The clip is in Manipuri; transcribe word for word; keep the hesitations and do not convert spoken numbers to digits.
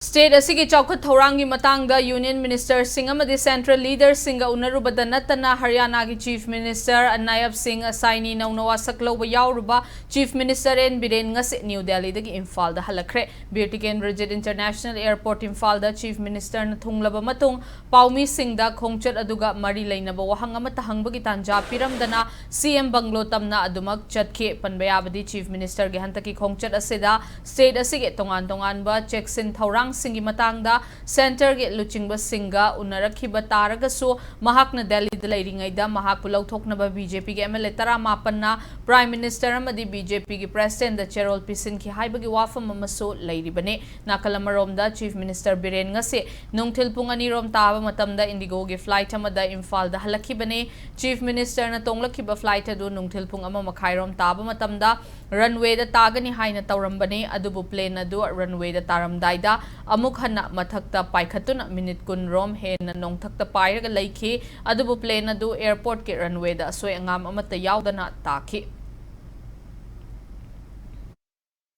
State ꯑꯁꯤꯒꯤ ꯆꯥꯎꯈꯠ ꯊꯧꯔꯥꯡꯒꯤ ꯃꯇꯥꯡꯗ Union Ministerꯁꯤꯡ ꯑꯃꯗꯤ Central Leaderꯁꯤꯡꯒ ꯎꯅꯔꯨꯕꯗ ꯅꯠꯇꯅ ꯍꯔꯤꯌꯥꯅꯥꯒꯤ Chief Minister Anayab Singh Saini ꯅꯧꯅ ꯋꯥꯁꯛ ꯂꯧꯕ ꯌꯥꯎꯔꯨꯕ Chief Minister N Biren ꯉꯁꯤ New Delhiꯗꯒꯤ ꯏꯝꯐꯥꯜꯗ ꯍꯜꯂꯛꯈ꯭ꯔꯦ꯫ Bir Tikendrajit International Airport ꯏꯝꯐꯥꯜꯗ Chief Ministerꯅ ꯊꯨꯡꯂꯕ ꯃꯇꯨꯡ ꯄꯥꯎꯃꯤꯁꯤꯡꯗ ꯈꯣꯡꯆꯠ ꯑꯗꯨꯒ ꯃꯔꯤ ꯂꯩꯅꯕ ꯋꯥꯍꯪ ꯑꯃꯠꯇ ꯍꯪꯕꯒꯤ ꯇꯥꯟꯖꯥ ꯄꯤꯔꯝꯗꯅ C M Bungalow ꯇꯝꯅ ꯑꯗꯨꯃꯛ ꯆꯠꯈꯤ꯫ ꯄꯟꯕ ꯌꯥꯕꯗꯤ Chief Ministerꯒꯤ ꯍꯟꯗꯛꯀꯤ ꯈꯣꯡꯆꯠ ꯑꯁꯤꯗ state ꯑꯁꯤꯒꯤ ꯇꯣꯉꯥꯟ ꯇꯣꯉꯥꯟꯕ ꯆꯦꯛꯁꯤꯟ ꯊꯧꯔꯥꯡꯁꯤꯡꯒꯤ ꯃꯇꯥꯡꯗ Centreꯒꯤ ꯂꯨꯆꯤꯡꯕꯁꯤꯡꯒ ꯎꯅꯔꯛꯈꯤꯕ ꯇꯥꯔꯒꯁꯨ ꯃꯍꯥꯛꯅ Delhiꯗ ꯂꯩꯔꯤꯉꯩꯗ ꯃꯍꯥꯛꯄꯨ ꯂꯧꯊꯣꯛꯅꯕ BJPꯒꯤ MLA ꯇꯔꯥꯃꯥꯄꯟꯅ Prime Minister ꯑꯃꯗꯤ BJPꯒꯤ Presidentꯗ ꯆꯦꯔꯣꯜ ꯄꯤꯁꯤꯟꯈꯤ ꯍꯥꯏꯕꯒꯤ ꯋꯥꯐꯝ ꯑꯃꯁꯨ ꯂꯩꯔꯤꯕꯅꯤ꯫ ꯅꯥꯀꯜ ꯑꯃꯔꯣꯝꯗ Chief Minister ꯕꯤꯔꯦꯟ ꯉꯁꯤ ꯅꯨꯡꯊꯤꯜ ꯄꯨꯡ ꯑꯅꯤꯔꯣꯝ ꯇꯥꯕ ꯃꯇꯝꯗ IndiGoꯒꯤ flight ꯑꯃꯗ ꯏꯝꯐꯥꯜꯗ ꯍꯜꯂꯛꯈꯤꯕꯅꯤ꯫ Chief Ministerꯅ ꯇꯣꯡꯂꯛꯈꯤꯕ flight ꯑꯗꯨ ꯅꯨꯡꯊꯤꯜ ꯄꯨꯡ ꯑꯃ ꯃꯈꯥꯏꯔꯣꯝ ꯇꯥꯕ ꯃꯇꯝꯗ runwayꯗ ꯇꯥꯒꯅꯤ ꯍꯥꯏꯅ ꯇꯧꯔꯝꯕꯅꯤ, ꯑꯗꯨꯕꯨ plane ꯑꯗꯨ runwayꯗ ꯇꯥꯔꯝꯗꯥꯏꯗ ꯑꯃꯨꯛ ꯍꯟꯅ ꯃꯊꯛꯇ ꯄꯥꯏꯈꯠꯇꯨꯅ minute ꯀꯨꯟ ꯔꯣꯝ ꯍꯦꯟꯅ ꯅꯣꯡꯊꯛꯇ ꯄꯥꯏꯔꯒ ꯂꯩꯈꯤ꯫ ꯑꯗꯨꯕꯨ plane ꯑꯗꯨ airportꯀꯤ runwayꯗ ꯑꯁꯣꯏ ꯑꯉꯥꯝ ꯑꯃꯠꯇ ꯌꯥꯎꯗꯅ ꯇꯥꯈꯤ꯫